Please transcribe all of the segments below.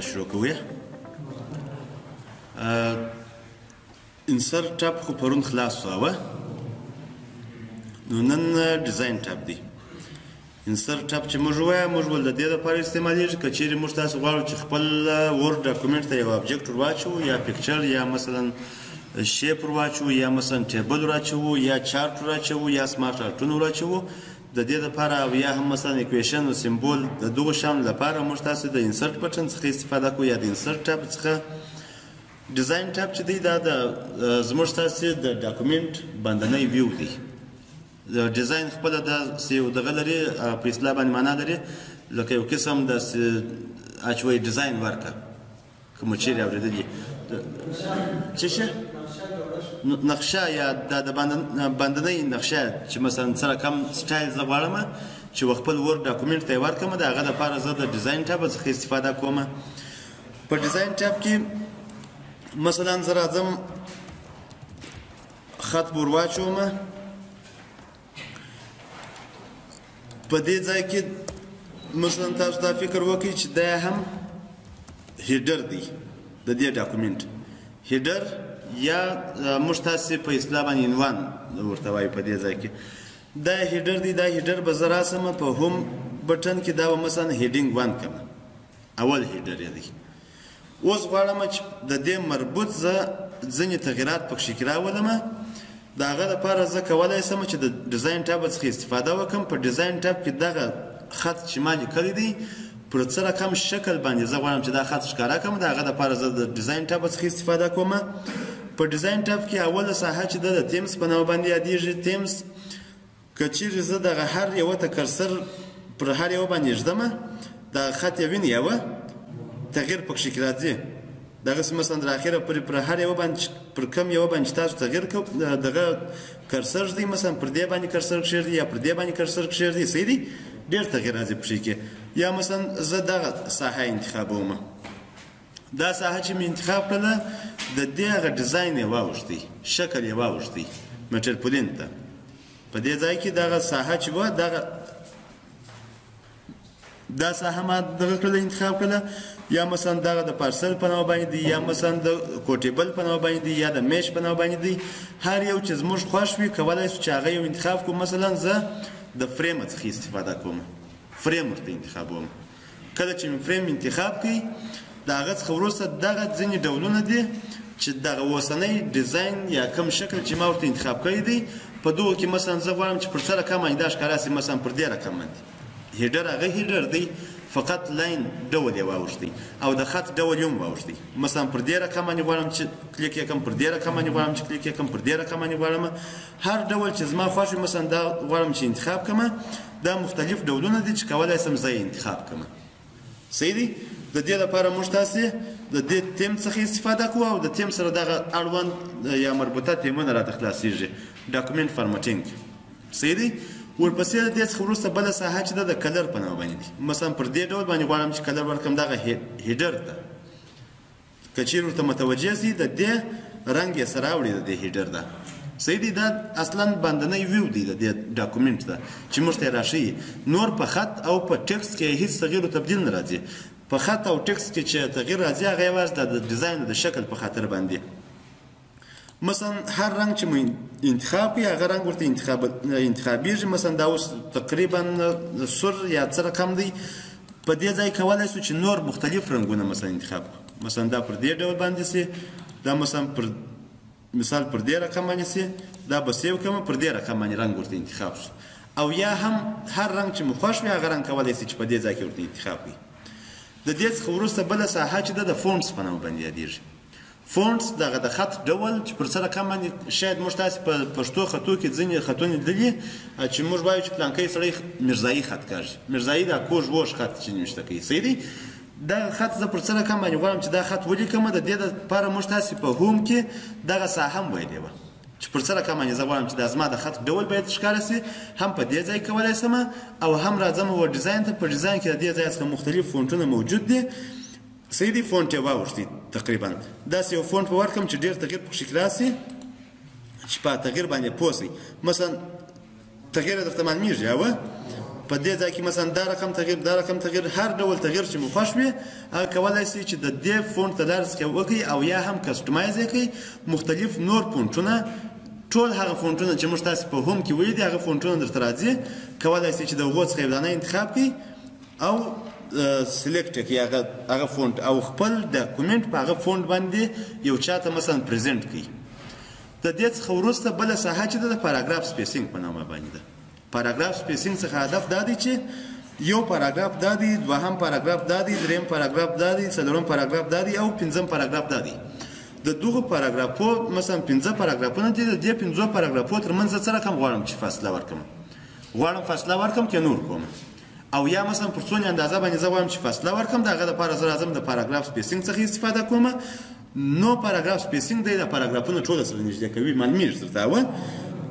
شروع کوو. Insert tab خو پرون خلاص شوه، نو نن design tab دی. Insert tab چې موږ ووایو، موږ ول د دې لپاره استعمالېږي که چیرې موږ تاسو غواړو چې خپل Word document ته یو object ور واچوو، یا picture، یا مثلا shape ور واچوو، یا مثلا table ور واچوو، یا چارت ور واچوو، یا smart art ونه ور واچوو. د دې لپاره او یا هم مثلا equation او symbol، د دغو شیانو لپاره موږ تاسو د insert button څخه استفاده کوو یا د insert tab څخه. Design tab چې دی، دا د زموږ تاسو د document باندنی view دی. د design خپله داسې یو دغه لري، په اصطلاح باندې معنا لري، لکه یو قسم داسې چې وایي design ورکړه، که مو چیرې اورېدلي څه شی نقشه یا د باندنۍ نقشه، چې مثلا څه رقم سټایل زه غواړم چې خپل Word document ته یې ورکړم، د هغه لپاره زه د design tab څخه استفاده کوم. په design tab کې مثلا زه راځم، خط به ور واچوم. په دې ځای کې مثلا تاسو دا فکر وکړئ چې دا هم header دی، د دې document header، یا موږ تاسې په اصطلاح باندې عنوان ورته وایو. په دې ځای کې دا header دی. دا header به زه راسم په home button کې، دا به مثلا heading 1 کړم، اول header یې دی. اوس غواړم چې د دې مربوط زه ځینې تغیرات پکښې کې راولم. د هغه لپاره زه کولی شم چې د design tab څخه استفاده وکړم. په design tab کې دغه خط چې ما لیکلی دی، پر څه رقم شکل باندې زه غواړم چې دا خط ښکاره کړم، د هغه لپاره زه د design tab څخه استفاده کوم. په design tab کې اوله ساحه چې ده، د themes په نامه باندې یادېږي. Themes، که چیرې زه دغه هر یوه ته cursor پر هر یوه باندې ږدم، دغه خط یې ویني، یوه تغییر پکښې کې راځي. دغسې مثلا تر اخره پورې پر هر یوه باندې، پر کوم یوه باندې چې تاسو تغییر کوئ، دغه cursor ږدئ، مثلا پر دې باندې cursor کښېږدئ یا پر دې باندې cursor کښېږدئ، صحیح دی، ډېر تغییر راځي پکښې کې. یا مثلا زه دغه ساحه انتخابوم. دا ساحه چې مې انتخاب کړله، د دې هغه design یې واوښتی، شکل یې واوښتی مټرپولین ته. په دې ځای کې دغه ساحه چې وه، دغه دا ساحه ما دغه کړله، انتخاب کړله. یا مثلا دغه د parcel په نامه باندې دی، یا مثلا د quotable په نامه باندې دی، یا د mesh په نامه باندې دی. هر یو چې زموږ خوښ وي، کولی شو چې هغه یو انتخاب کړو. مثلا زه د فریم څخه استفاده کوم، فریم ورته انتخابوم. کله چې مې فریم انتخاب کړي، د هغه څخه وروسته دغه ځینې ډولونه دي چې دغه اوسنی design یا کوم شکل چې ما ورته انتخاب کړی دی، په دغو کې مثلا زه غواړم چې پر څه رقم باندې دا ښکاره شي. مثلا پر دې رقم باندې header، هغه header دی، فقط line ډول یې واوښتی او د خط ډول یې هم واوښتی. مثلا پر دې رقم باندې غواړم چې کلیک یې کړم، پر دې رقم باندې غواړم چې کلیک یې کړم، پر دې رقم باندې غواړم، هر ډول چې زما خوښ وي. مثلا دا غواړم چې انتخاب کړم. دا مختلف ډولونه دي چې کولی شم زه یې انتخاب کړم. صحیح دی. د دې لپاره موږ تاسې د دې تیم څخه استفاده کوو، او د تیم سره دغه اړوند یا مربوطه تیمونه راته خلاصېږي، document formatting. صحیح دی. ورپسې د دې څخه وروسته بله ساحه چې ده، د color په نامه باندې دي. مثلا پر دې ډول باندې غواړم چې color ورکړم دغه header ته. که چیرې ورته متوجه شئ، د دې رنګ یې سره راوړي، د دې header ده. صحیح دی. دا اصلا باندنی view دی د دې document ده چې موږ ته یې راښیي. نور په خط او په text کې هیڅ تغییر او تبدیل نه راځي. په خط او text کې چې تغییر راځي، هغه یوازې د design د شکل په خاطر باندې. مثلا هر رنګ چې مو انتخاب کړي، هغه رنګ ورته انتخابېږي. مثلا دا اوس تقریبا سور یا څه رقم دی. په دې ځای کولی شو چې نور مختلف رنګونه مثلا انتخاب کړو. مثلا دا پر دې ډول باندې سي، دا مثلا پر مثال پر دې رقم باندې سي، دا به save کړم، پر دې رقم باندې رنګ ورته انتخاب شو. او یا هم هر رنګ چې مو خوښ وي، هغه رنګ کولی شي چې په دې ځای کې ورته انتخاب کړئ. د دې څخه وروسته بله ساحه چې ده، د fonts په نامه باندې یادېږي. Fonts دغه د خط ډول چې پر څه رقم باندې، شاید موږ تاسې په پښتو خطو کې ځینې خطونه لیدلي چې موږ وایو چې پلانکی سړی میرزایي خط کاږي، میرزایي دا کوږ ووږ خط چې نوشته کوي. صحیح دی. دغه خط زه پر څه رقم باندې غواړم چې دا خط ولیکم، د دې لپاره موږ تاسې په home کې دغه ساحه هم ویلې وه چې پر څه رقم باندې زه غواړم چې دا زما د خط ډول باید ښکاره شي. هم په دې ځای کولی شم، او هم راځم و design ته. په design کې د دې ځای څخه مختلف فونټونه موجود دي. صحیح دی. فونټ یې واوښتی، تقریبا داسې یو فونټ به ورکړم چې ډېر تغییر پکښې کې راسي، چې په تغییر باندې پوه شئ. مثلا تغییر درته معلومېږي، او په دې ځای کې مثلا دا رقم تغییر، دا رقم تغییر، هر ډول تغییر چې مو خوښ وي هغه کولای شئ چې د دې font له لارې څخه وکړئ او یا هم customize یې کړئ. مختلف نور فونټونه، ټول هغه فونټونه چې موږ تاسې په home کې ویلي دي هغه فونټونه درته راځي، کولای شئ چې د هغو څخه یو دانه انتخاب کړئ او select کړئ هغه font او خپل document په هغه font باندې یو چاته مثلا present کړئ. د دې څخه وروسته بله ساحه چې ده د paragraph spacing په نامه باندې ده. paragraph spacing څخه هدف دا دی چې یو پاراګراف دا دی، دوهم پاراګراف دا دی، دریم پاراګراف دا دی، څلورم پاراګراف دا دی او پنځم پاراګراف دا دی. د دغو پاراګرافو مثلا پنځه پاراګرافونه دي، د دې پنځو پاراګرافو ترمنځ څه رقم غواړم چې فاصله ورکړم، غواړم فاصله ورکړم که نور کوم، او یا مثلا پر څونې اندازه باندې زه غواړم چې فاصله ورکړم، د هغه لپاره زه راځم د paragraph spacing څخه استفاده کوم. نو paragraph spacing دی د پاراګرافونه ټوله سره نږدې کوي، معلومیږي درته. وه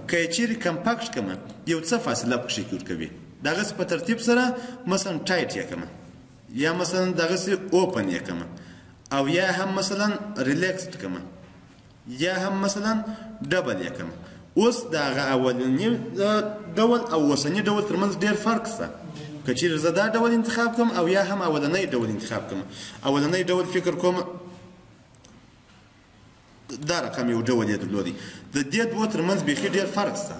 که یې چیرې compact کړم یو څه فاصله پکښې کې ورکوي، دغسې په ترتیب سره مثلا tight یې کړم، یا مثلا دغسې open یې کړم، او یا هم مثلا relaxed کړم، یا هم مثلا double یې کړم. اوس د هغه اولني ډول او اوسني ډول ترمنځ ډېر فرق شته. که چیرې زه دا ډول انتخاب کړم او یا هم اولنی ډول انتخاب کړم، اولنی ډول فکر کوم دا رقم یو ډول یې درلودی، د دې دوو ترمنځ بیخي ډېر فرق شته.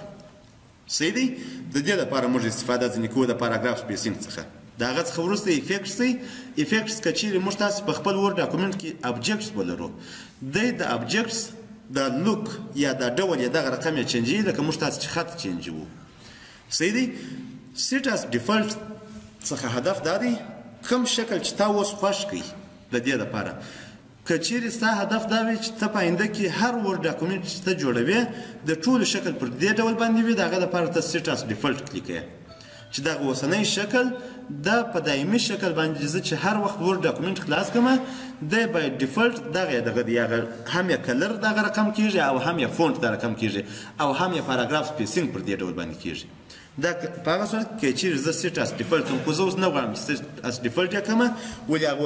صحیح دی؟ د دې لپاره موږ استفاده ځینې کوو د paragraph spacing څخه. د هغه څخه وروسته effects دی. effects که چیرې موږ تاسې په خپل Word document کې objects ولرو، دی د objects د look یا د ډول یا دغه رقم یې change وي، لکه موږ تاسې چې خط change وو. صحیح دی؟ set as default څخه هدف دا دی کوم شکل چې تا اوس خوښ کړي. د دې لپاره که چیرې ستا هدف دا وي چې ته په آینده کې هر Word document چې ته جوړوې د ټولو شکل پر دې ډول باندې وي، د هغه لپاره ته set as default کلیک کړې چې دغه اوسنی شکل دا په دایمي شکل باندې زه چې هر وخت Word document خلاص کړم دی by default دغه یې دغه دی، هغه هم یې color دغه رقم کېږي او هم یې font دا رقم کېږي او هم یې paragraph spacing پر دې ډول باندې کېږي. دا په هغه صورت کې چیرې زه set as default کوم، خو زه اوس نه غواړم چې set as default یې کړم، ولې هغه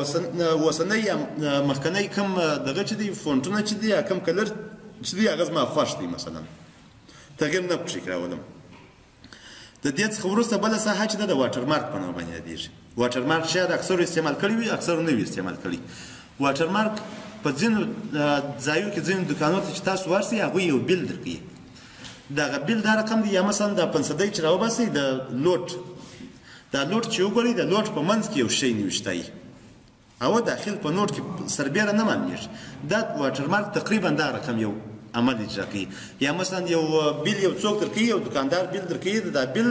اوسنی یا مخکنی کوم دغه چې دی فونټونه چې دی یا کوم color چې دی هغه زما خوښ دی، مثلا تغییر نه پکښې راولم. د دې څخه وروسته بله ساحه چې ده د watermark په نامه باندې یادېږي. watermark شاید اکثرو استعمال کړی وي، اکثرو نه وي استعمال کړی. watermark په ځینو ځایو کې ځینو دوکانو ته چې تاسو ورسئ هغوی یو bill درکوي، دغه bill دا رقم دی، یا مثلا د پنسدۍ چې راوباسئ د لوټ، دا لوټ چې وګورئ د لوټ په منځ کې یو شی نوشتی او داخل په نوټ کې سربېره نه معلومیږي. دا watermark تقریبا دا رقم یو عمل اجرا کوي. یا مثلا یو bill یو څوک درکوي، یو دکاندار bill درکوي، دا bill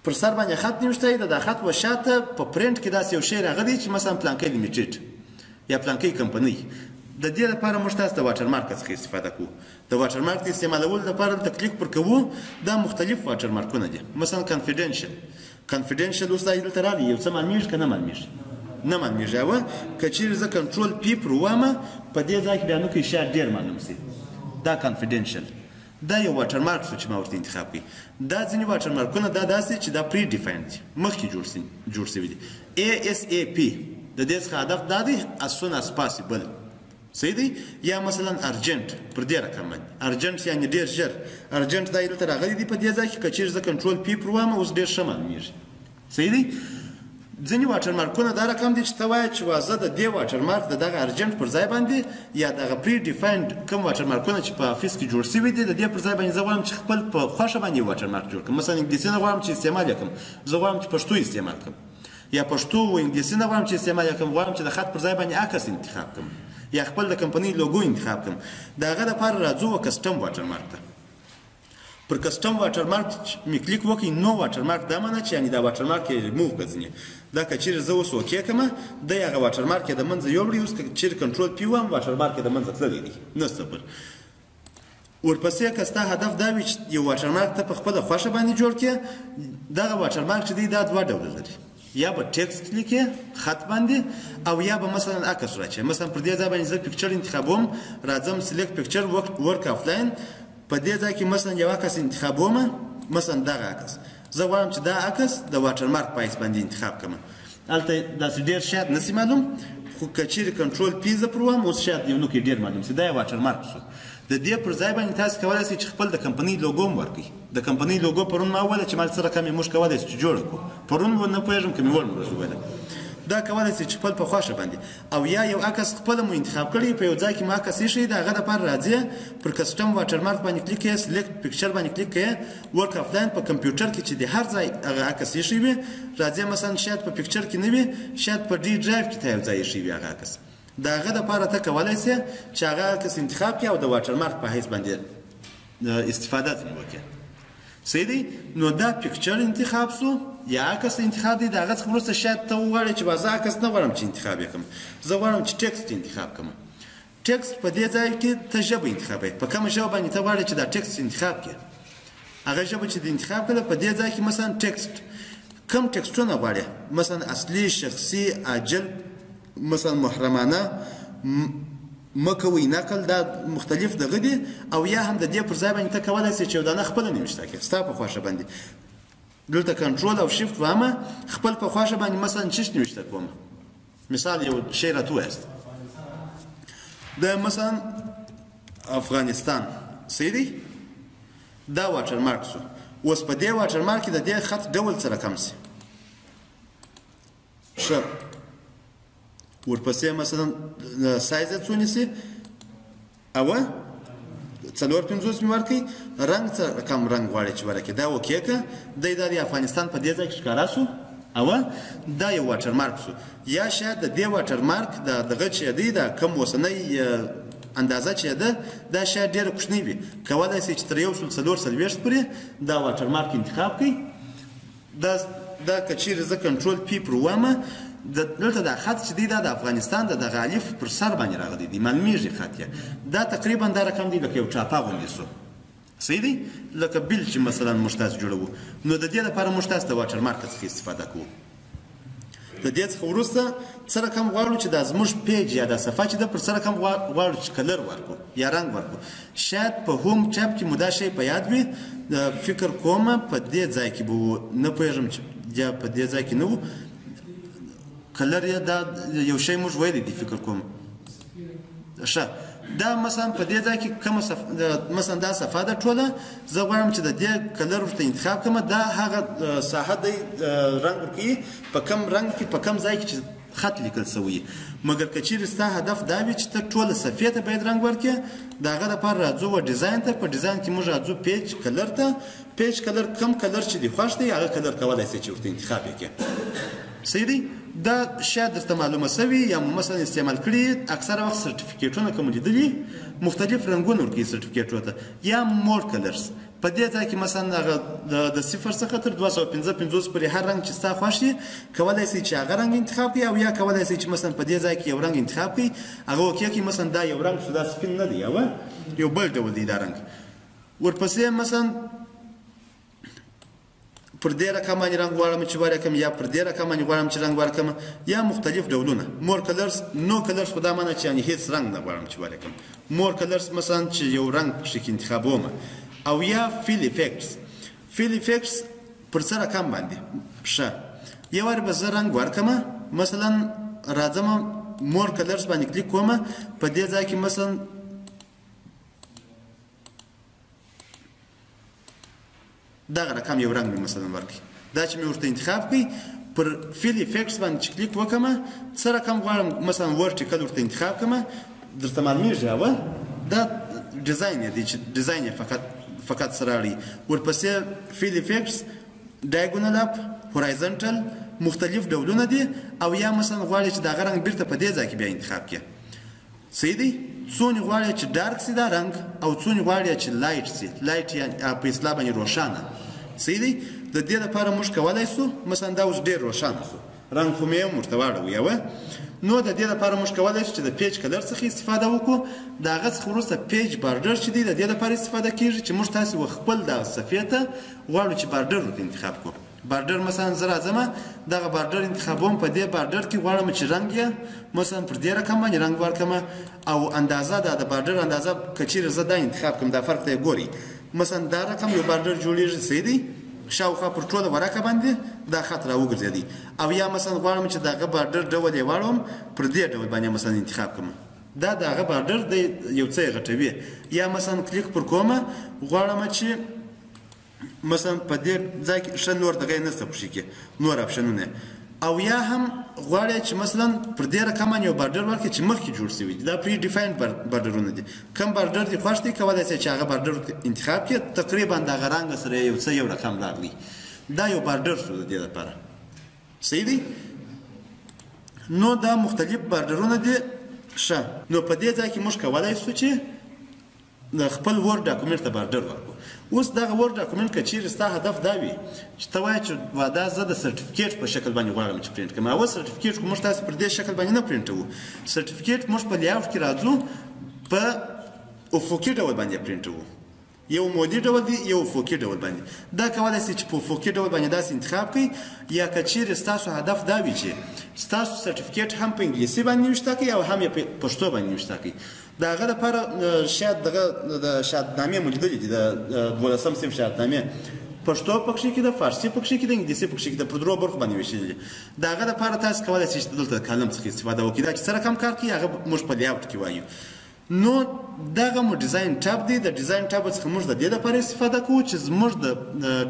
پر سر باندې خط نوشتی دی، دا خط و شاته په پرنټ کې داسې یو شی راغلی چې مثلا پلانکی limited یا پلانکی کمپنۍ. د دې لپاره موږ تاسو د watermark څخه استفاده کوو. د watermark د استعمالولو لپاره دلته کلیک پر کوو، دا مختلف واټرمارکونه دي. مثلا confidential، confidential اوس دا دلته راغلی یو څه معلومیږي که نه معلومیږي؟ نه معلومیږي. او که چیرې زه control P پر ووامه په دې ځای کې بیا نو کې شاید ډېر معلوم سي. دا confidential دا یو watermark سو چې ما ورته انتخاب کړي. دا ځینې واټرمارکونه دا داسې چې دا predefined دي، مخکې جوړ سوي دي. ASAP د دې څخه هدف دا دی as soon as possible. صحیح دی؟ یا مثلا urgent پر دې رقم باندې، urgent یعنې ډېر ژر، urgent دا دلته راغلی دی په دې ځای کې. که چیرې زه control P پر ووامه اوس ډېر ښه معلومیږي. صحیح دی؟ ځینې واټرمارکونه دا رقم دي چې ته وایې چې زه د دې watermark د دغه urgent پر ځای باندې یا دغه predefined کوم واټرمارکونه چې په افیس کې جوړ سوي دي د دې پر ځای باندې زه غواړم چې خپل په خوښه باندې watermark جوړ کړم. مثلا انګلیسي نه غواړم چې استعمال یې کړم، زه غواړم چې پښتو استعمال کړم، یا پښتو و انګلیسي نه غواړم چې استعمال یې کړم، غواړم چې د خط پر ځای باندې عکس انتخاب کړم یا خپل د کمپنۍ لوګو انتخاب کړم. د هغه لپاره راځو و custom watermark ته. پر custom watermark مې کلیک وکړ، no watermark دا معنی چې یعنې دا واټرمارک یې ریموو کړه ځینې. دا که چیرې زه اوس okay کړم دی هغه watermark یې د منځه یوړی. اوس که چیرې control P وم watermark یې د منځه تللی دی نشته. پر ورپسې که ستا هدف دا وي چې یو watermark ته په خپله خوښه باندې جوړ کړې، دغه watermark چې دی دا دوه ډوله لري، یا به text لیکې خط باندې او یا به مثلا عکس راچې. مثلا پر دې ځای باندې زه picture انتخابوم، راځم select picture work offline، په دې ځای کې مثلا یو عکس انتخابوم، مثلا دغه عکس زه غواړم چې دا عکس د watermark په حیث باندې انتخاب کړم. هلته داسې ډېر شاید نه سي معلوم، خو که چیرې control P زه پر وهم، اوس شاید یو نوکی ډېر معلوم سي، دا یې watermark سو. د دې پر ځای باندې تاسو کولای شئ چې خپل د کمپنۍ لوګو هم ورکړئ. د کمپنۍ لوګو پرون ما وویله چې مال څه رقم یې موږ کولای شو چې جوړه کړو، پرون و نه پوهېږم که مې وړمه ورځ وویله. دا کولای شئ چې خپل په خوښه باندې، او یا یو عکس خپله مو انتخاب کړی، په یو ځای کې مو عکس ایښی، د هغه دپاره راځې پر custom watermark باندې کلیک کوې، select picture باندې کلیک کوې، work offline په کمپیوټر کې چې د هر ځای هغه عکس ایښی وي، راځې مثلا شاید په picture کې نه وي، شاید په D drive کې ته یو ځای ایښی وي هغه عکس، د هغه دپاره ته کولای شې چې هغه عکس انتخاب کړې او د watermark په حیث باندې استفاده ځینې وکړې. صحیح دی؟ نو دا picture انتخاب سو یا عکس انتخاب دی. د هغه څخه وروسته شاید ته وغواړې چې زه عکس نه غواړم چې انتخاب یې کړم، زه غواړم چې text انتخاب کړم. text په دې ځای کې ته ژبه انتخابوې، په کومه ژبه باندې ته غواړې چې دا text انتخاب کړې، هغه ژبه چې د انتخاب کړه په دې ځای کې مثلا text کوم text ونه غواړې، مثلا اصلي، شخصي، عاجل، مثلا محرمانه، مه کوئ نقل، دا مختلف دغه دي. او یا هم د دې پر ځای باندې ته کولای شې چې یو دانه خپله نوشته کړې ستا په خوښه باندې. دلته کنټرول او شیفت وامه، خپل په خوښه باندې مثلا چیش نوشته کوم. مثال یو شی راته ووایاست، د مثلا افغانستان، صحیح دی؟ دا watermark سو. اوس په دې watermark کې د دې خط ډول څه رقم سي، ښه ورپسې مثلا سایز یې څو نیسي، اوه 54 مې ورکړي، رنګ څه رقم رنګ غواړي چې ورکړي، دا okay که دی دا د افغانستان په دې ځای کې ښکاره سو، اوه دا یو watermark سو. یا شاید د دې watermark د دغه چې دی دا کم اوسنی اندازه چې ده دا شاید ډېره کوچنۍ وي، کولی شئ چې تر 144 پورې دا watermark انتخاب کړئ. دا که چیرې زه control P پر ووهمه، دلته دا خط چې دی دا د افغانستان د دغه الف پر سر باندې راغلی دی، معلومیږي خط یې، دا تقریبا دا رقم دی لکه یو ټاپه غوندې سو، صحیح دی؟ لکه bill چې مثلا موږ تاسو جوړوو. نو د دې لپاره موږ تاسو د watermark څخه استفاده کوو. د دې څخه وروسته څه رقم غواړو چې دا زموږ page یا دا صفحه چې ده پر څه رقم غواړو چې color ورکړو یا رنګ ورکړو. شاید په home tab کې مو دا شی په یاد وي، فکر کوم په دې ځای کې به و، نه پوهېږم چې یا په دې ځای کې نه و، color یې دا یو شی موږ ویلی دی فکر کوم. ښه دا مثلا په دې ځای کې کومه مثلا دا صفحه ده ټوله، زه غواړم چې د دې color ورته انتخاب کړم، دا هغه ساحه دی رنګ ورکوي په کوم رنګ کې په کوم ځای کې چې خط لیکل سوی. مګر که چیرې ستا هدف دا وي چې ته ټوله صفحې ته باید رنګ ورکړې، د هغه دپاره راځو و design ته. په design کې موږ راځو page color ته. page color کوم color چې دې خوښ دی هغه color کولی شې چې ورته انتخاب یې کړې. صحیح دی؟ دا شاید درته معلومه سوي یا مو مثلا استعمال کړي. اکثره وخت سرټیفیکیټونه که مو لیدلي مختلف رنګونه ورکوي سرټیفیکیټو ته، یا more colors. په دې ځای کې مثلا هغه د 0 څخه تر 255 پورې هر رنګ چې ستا خوښ وي کولی شئ چې هغه رنګ انتخاب کړئ، او یا کولی شئ چې مثلا په دې ځای کې یو رنګ انتخاب کړئ، هغه okay کړئ. مثلا دا یو رنګ شو، دا سپین نه دی، یو بل ډول دی دا رنګ. ورپسې مثلا پر دې رقم باندې رنګ غواړم چې ورکړم، یا پر دې رقم باندې غواړم چې رنګ ورکړم، یا مختلف ډولونه. more colors، no colors خو دا معنی چې یعنې هیڅ رنګ نه غواړم چې ورکړم. more colors مثلا چې یو رنګ پکښې کې انتخابوم، او یا fill effects. fill effects پر څه رقم باندې؟ ښه یو وار به زه رنګ ورکړم، مثلا راځم more colors باندې کلیک کوم، په دې ځای کې مثلا دغه رقم یو رنګ مې مثلا ورکړي، دا چې مې ورته انتخاب کړي پر fill effects باندې چې کلیک وکړم، څه رقم غواړم مثلا vertical ورته انتخاب کړم، درته معلومیږي اوه دا design یې دی چې design یې فقط سره اړوي. ورپسې fill effects، diagonal up، horizontal، مختلف ډولونه دي. او یا مثلا غواړي چې دغه رنګ بیرته په دې ځای کې بیا انتخاب کړي. صحیح دی؟ څونې غواړي چې dark سي دا رنګ، او څونې غواړي چې light سي، light یا په اصطلاح باندې روښانه. صحیح دی؟ د دې لپاره موږ کولی سو مثلا دا اوس ډېر روښانه سو، رنګ خو مې هم ورته واړوي یوه. نو د دې لپاره موږ کولی شو چې د page color څخه استفاده وکړو. د هغه څخه وروسته page border چې دی د دې لپاره استفاده کیږي چې موږ تاسې و خپل دغه صفحې ته غواړو چې border ورته انتخاب کړو. border مثلا زه راځم دغه border انتخابوم، په دې border کې غواړم چې رنګ یې مثلا پر دې رقم باندې رنګ ورکړم، او اندازه دا د border اندازه که چیرې زه دا انتخاب کړم دا فرق ته یې ګورئ، مثلا دا رقم یو border جوړیږي. صحیح دی؟ شاوخوا پر ټوله ورقه باندې دا خط راوګرځېدی. او یا مثلا غواړم چې د هغه border ډول یې واړوم، پر دې ډول باندې مثلا انتخاب کړم، دا د هغه border دی یو څه یې غټوي. یا مثلا کلیک پر کومه، غواړم چې مثلا په دې ځای کې ښه نور دغه یې نشته پکښې کې نور آپشنونه. او یا هم غواړی چې مثلا پر دې رقم باندې یو border ورکړي چې مخکې جوړ شوي دي، دا predefined border ونه دي. کوم border دې خوښ دی کولی شئ چې هغه border انتخاب کړي، تقریبا د هغه رنګ سره یو څه یو رقم راغلی. دا یو border شو د دې لپاره، صحیح دی. نو دا مختلف border ونه دي. ښه، نو په دې ځای کې موږ کولی شو چې د خپل Word document ته border ورکړو. اوس دغه Word document که چیرې ستا هدف دا وي چې ته وایې چې دا زه د سرټیفیکیټ په شکل باندې غواړم چې پرینټ کړم، اول سرټیفیکیټ خو موږ تاسې پر دې شکل باندې نه پرینټوو. سرټیفیکیټ موږ په layout کې راځو، په افقي ډول باندې پرینټوو. یو عمودي ډول دی، یو افقي ډول باندې. دا کولی شئ چې په افقي ډول باندې داسې انتخاب کړئ. یا که چیرې ستاسو هدف دا وي چې ستاسو سرټیفیکیټ هم په انګلیسي باندې نوشته کړئ او هم یې په پښتو باندې نوشته کړئ، د هغه لپاره شاید دغه د شهادتنامې مو لیدلې دي، د دولسم صنف شهادتنامې پښتو پکښې کې ده، فارسي پکښې کې ده، انګلیسي پکښې کې ده، پر درو برخو باندې ویشلې دي. د هغه لپاره تاسو کولی شئ چې دلته د column څخه استفاده وکړئ. دا چې څه رقم کار کوي هغه موږ په layout کې وایو. نو دغه مو design tab دی. د design tab څخه موږ د دې لپاره استفاده کوو چې زموږ د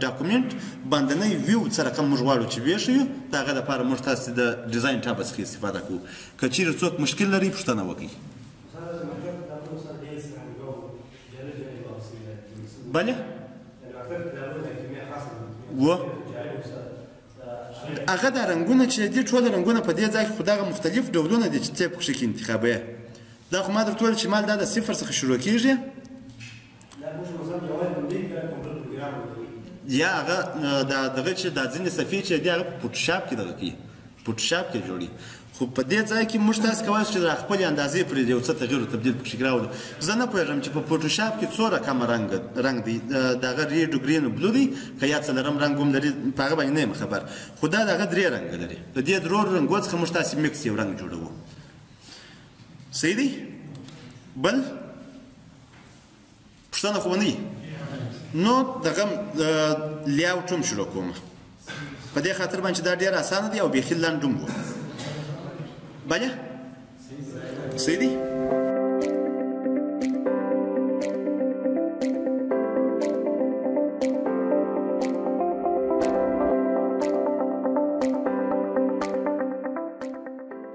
document باندنی view څه رقم موږ غواړو چې ویښیو، د هغه لپاره موږ تاسې د design tab څخه استفاده کوو. که چیرې څوک مشکل لري پوښتنه وکړئ. بله و هغه دا رنګونه چې دي ټول رنګونه په دې ځای کې خو دغه مختلف ډولونه دي چې ته پکښې کې انتخابوې. دا خو ما درته وویل چې مال دا د صفر څخه شروع کېږي. یا هغه دا دغه چې دا ځینې صفحې چې دي هغه په فوټوشاپ کې دغه کوي، فوټوشاپ کې جوړي. خو په دې ځای کې موږ تاسو کولی شو چې د خپلې اندازې پرې یو څه تغیر او تبدیل پکښې راولو. زه نه پوهېږم چې په فوټوشاپ کې څو رقمه رنګ دی، د هغه red green blue دی که یا څلورم رنګ هم لري، په هغه باندې نه یم خبر. خو دا د هغه درې رنګه لري. د دې درو رنګو څخه موږ تاسې mix یو رنګ جوړوو. صحیح دی؟ بل پوښتنه خو به نه وي؟ نو دغه layout هم شروع کوم، په دې خاطر باندې چې دا ډېر اسانه دی او بیخي لنډ هم و. بله صحیح دی؟